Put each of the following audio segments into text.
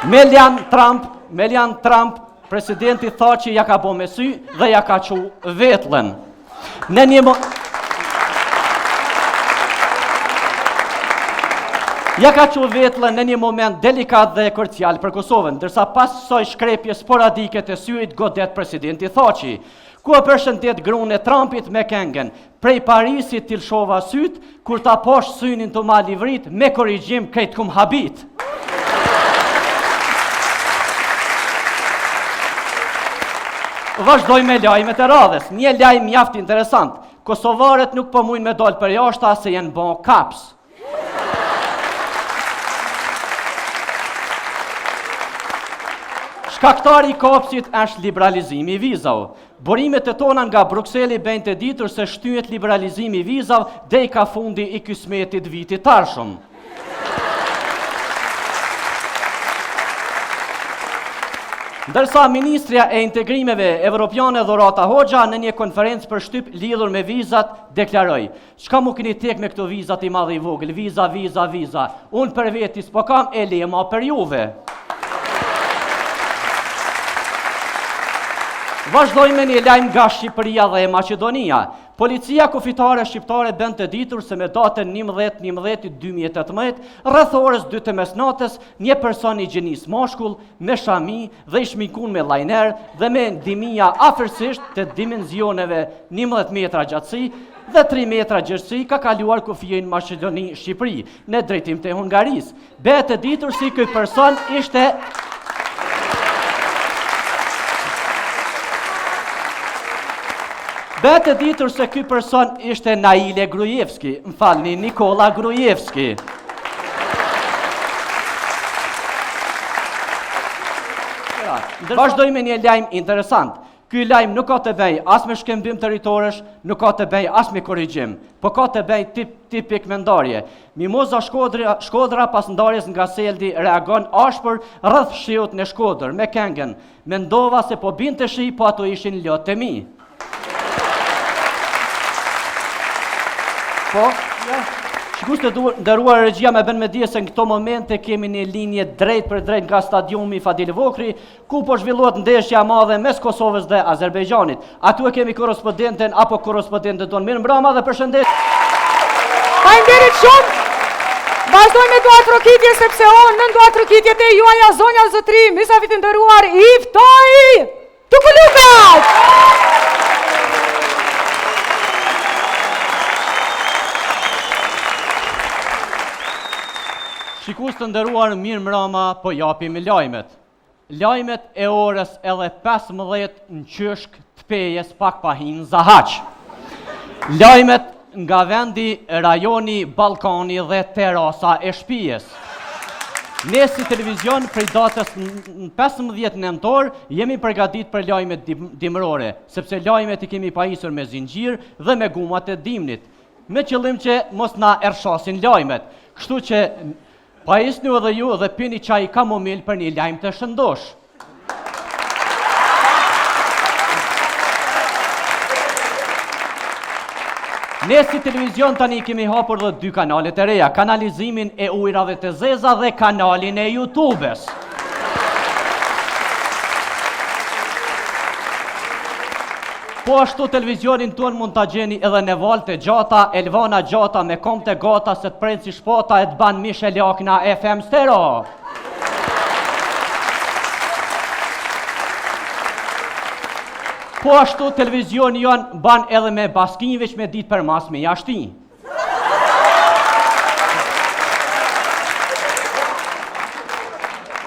Melian Trump, Melian Trump, presidenti Thaçi ja ka bo me sy dhe ja ka çu vetllën. Në një mo... Ja ka çu vetllën në një moment delikat dhe krucial për Kosovën, ndërsa pas kësaj shkrepje sporadike të syrit godet presidenti Thaçi, ku e përshëndet grunë e Trumpit me këngën, prej Parisit t'i lëshova sytë, kur ta pash synin tu ma livrit, me korrigjim krejt kum habit. Vazhdoj me lajmet e radhës. Një lajm mjaft interesant. Kosovarët nuk po mujnë me dalë përjashta se janë bo kaps. Shkaktari i kapsit është liberalizimi i vizave. Burimet e tona nga Brukseli bëjnë të ditur se shtyhet liberalizimi i vizave deri ka fundi i kysmetit vitit t'ardhshëm. Ndërsa ministrja e Integrimeve Evropiane Dhurata Hoxha në një konferencë për shtyp lidhur me vizat deklaroi: "Çka m'u keni tek me këto vizat i madh i vogël, viza, viza, viza. Unë për veti s'po kam e le ma për juve." Vazhdoj me një lajm nga Shqipëria dhe Maqedonia. Policia kufitare shqiptare bën të ditur se me datën 11 11 2018, rreth orës 2 të mesnatës, një person i gjinisë mashkull me shami dhe i shminkun me lajner dhe me dimija afërsisht të dimenzioneve 11 metra gjatësi dhe 3 metra gjerësi ka kaluar kufirin Maqedoni-Shqipëri në drejtim të Hungarisë. Bëhet e ditur se ky person ishte Bëhet e ditur se ky person ishte Naile Grujevski, më falni Nikola Grujevski. Vazhdoj me një lajm interesant. Ky lajm nuk ka të bëjë as me shkëmbim territoresh, nuk ka të bëjë as me korrigjim, po ka të bëjë tip, tipik me ndarje. Mimoza Shkodra, Shkodra pas ndarjes nga Seldi reagon ashpër rreth shiut në Shkodër me këngën. Mendova se po binte shi, po ato ishin lot e mi. Po, ja. Shikues të nderuar regjia më bën me dije se në këto momente kemi një linjë drejt për drejt nga stadiumi Fadil Vokrri, ku po zhvillohet ndeshja e madhe mes Kosovës dhe Azerbejxhanit. Aty e kemi korrespondenten apo korrespondentën tonë. Mirëmbrëma dhe përshëndetje. Faleminderit shumë. Vazhdojmë me duartrokitje sepse unë nën duartrokitjet e juaja zonja zotri, mysafirë të nderuar, i ftoj Tukulukat! Shikues të nderuar, mirëmbrëma, po japim lajmet. Lajmet e orës edhe 15 në qyshk të Pejës pak pa hi në Zahaq. Lajmet nga vendi, rajoni, Ballkani dhe terasa e shpijes. Ne si televizion prej datës 15 nëntor jemi përgatit për lajmet dimrore, sepse lajmet i kemi pajisur me zinxhir dhe me gumat e dimnit, me qëllim që mos na rrshasin lajmet. Kështu që Pajisnu edhe ju dhe pini çaj kamomil për një lajm të shëndosh. Ne si televizion tani kemi hapur dhe dy kanale të reja, kanalizimin e ujrave të zeza dhe kanalin e YouTube-es. Po ashtu televizionin tonë mund ta gjeni edhe në valë të gjata, Elvana Gjata me kom të gata se të prenë si shpata e të ban mish e lakna FM stereo. Po ashtu televizioni jonë ban edhe me baskin veç me ditë për mas me jashti.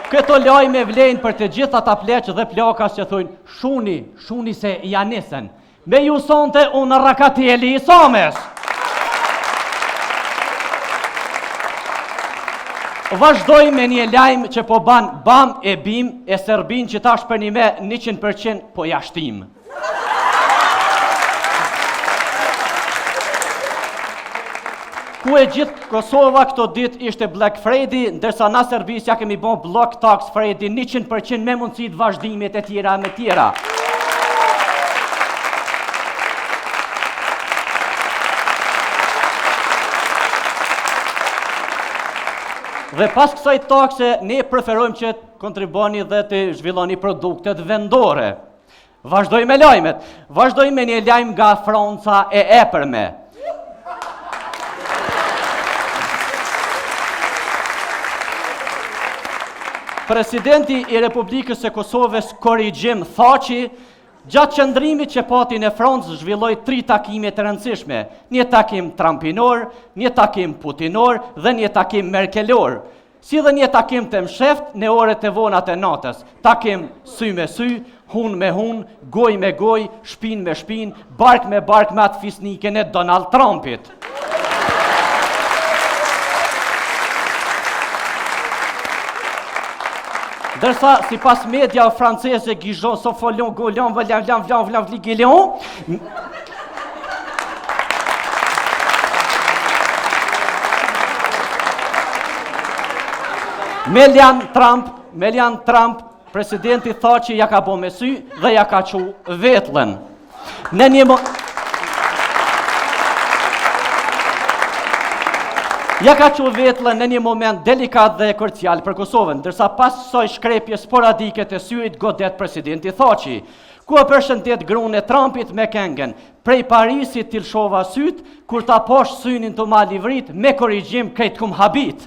Këto lajme vlejnë për të gjithë ata pleq dhe plaka që thujnë shuni, shuni se ja nisën. Me ju sonte unë Rrakateli i Sames. Vazhdoj me një lajm që po ban bam e bim e Serbinë që tash për një me 100% po ja shtim. Ku e gjithë Kosova këto ditë ishte Black Friday, ndërsa na Serbisë ja kemi bo Block Tax Friday 100% me mundësi të vazhdimit e tjera me tjera. Dhe pas kësaj takse ne preferojmë që të kontribuoni dhe të zhvilloni produktet vendore. Vazhdoj me lajmet. Vazhdoj me një lajm nga Franca e Epërme. Presidenti i Republikës së Kosovës Korigjim Thaçi gjatë qëndrimit që pati në Francë zhvilloi tri takime të rëndësishme, një takim Trumpinor, një takim Putinor dhe një takim Merkelor. Si dhe një takim të msheft në orët e vona të natës, takim sy me sy, hun me hun, gojë me gojë, shpinë me shpinë, bark me bark me atë fisniken e Donald Trumpit. Ndërsa, sipas media franceze, Gijon, Sofolon, Golon, Vlan, Vlan, Vlan, Vlan, Vlan, Gilon, Melian Trump, Melian Trump, presidenti Thaçi ja ka bo me sy dhe ja ka çu vetllën. Në një mo... Ja ka çu vetllën në një moment delikat dhe krucial për Kosovën, ndërsa pas kësaj shkrepje sporadike të syrit godet presidenti Thaçi. Ku e përshëndet gruan e Trumpit me këngën Prej Parisit t'i lëshova sytë, kur ta pash synin tu ma livrit, me korrigjim krejt kum habit.